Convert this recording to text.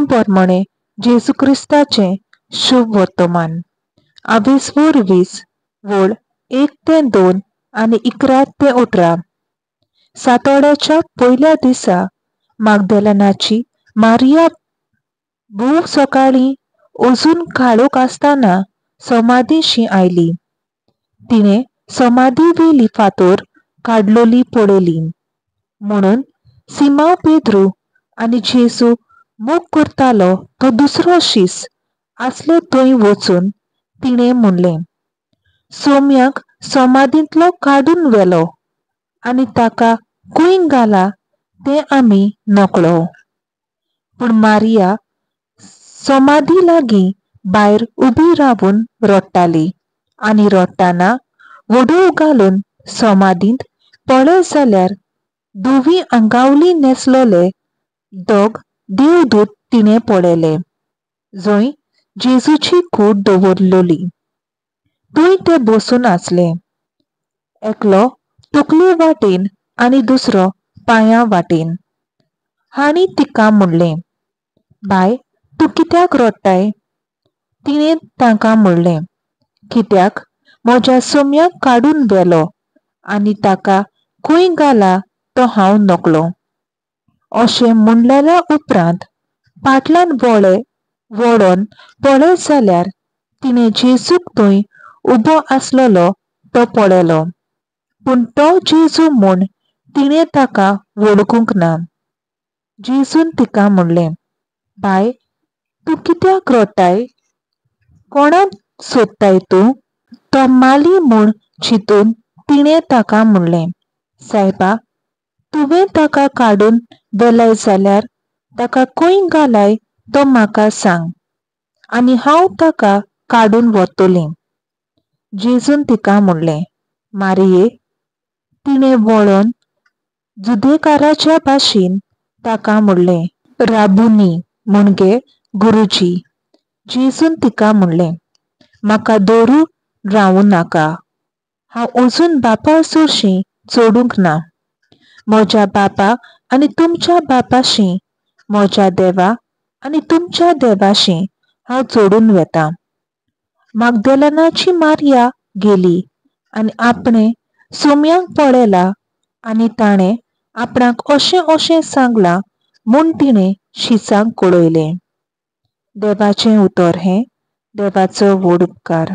देवा पोरमाणें जेजू क्रिस्ताचें शुभ वर्तमान. आवेसवोर 20 वळ 1 ते 2 आनी 11 ते 18. सातोड्याच्या पयल्या दिसा मागदेलनाची मारिया भोव सकाळीं अजून काळोख आसतना समाधीशी आयली. तिणें समाधी वेली फातोर काडलोली पळयली. म्हणून सिमांव पेद्रू आनी जेजू मोग करतालो तो दुसरो शीस आसले थंय वचून तिणें म्हणलें, सोम्याक समाधींतलो काडून व्हेलो आनी ताका खंय घाला तें आमी नकळो. पूण मारिया समाधी लागीं भायर उबी रावून रडटाली आनी रडटना वडोव घालून समाधींत पळय जाल्यार धवी आंगावली न्हेसलोले दोग देवदूत तिणें पळयले, जंय जेजूची कूड दवरलोली थंय ते बसून आसले. एकलो तकले वाटेन आनी दुसरो पांयां वाटेन. हांणी तिका म्हणलें, बाय तूं कित्याक रडटाय? तिणें तांकां म्हणलें, कित्याक म्हज्या सोम्याक काडून व्हेलो आनी ताका खंय घाला तो हांव नकळो. अशें म्हणलेल्या उपरांत पाटल्यान वळोन पळयत जाल्यार तिणें जेजूक थंय उबो आसलेलो तो पळयलो. पूण तो जेजू म्हूण तिणें ताका वळखूंक ना. जेजून तिका म्हणलें, बाय तूं कित्याक रडटाय? कोणाक सोदताय तूं? तो माली म्हूण चिंतून तिणें ताका म्हणलें, सायबा, तुवें ताका काडून व्हेलाय जाल्यार ताका खंय घालाय तो म्हाका सांग आनी हांव ताका काडून व्हरतलें. जेजून तिका म्हणलें, मारिये. तिणें वळोन जुदेकाराच्या भाशेन ताका म्हणलें, राबुनी, म्हणजे गुरुजी. जेजून तिका म्हणलें, म्हाका धरून रावूं नाका, हांव अजून बापा सरशीं चडूंक ना. म्हज्या बापा आनी तुमच्या बापाशी, म्हज्या देवा आनी तुमच्या देवाशी हांव चडून वेतां. मागदेलनाची मारिया गेली आनी आपणें सोम्याक पळयला आनी ताणें आपणाक अशें अशें सांगलां म्हूण तिणें शिसांक कळयलें. देवाचें उतर हें. देवाचो व्हड उपकार.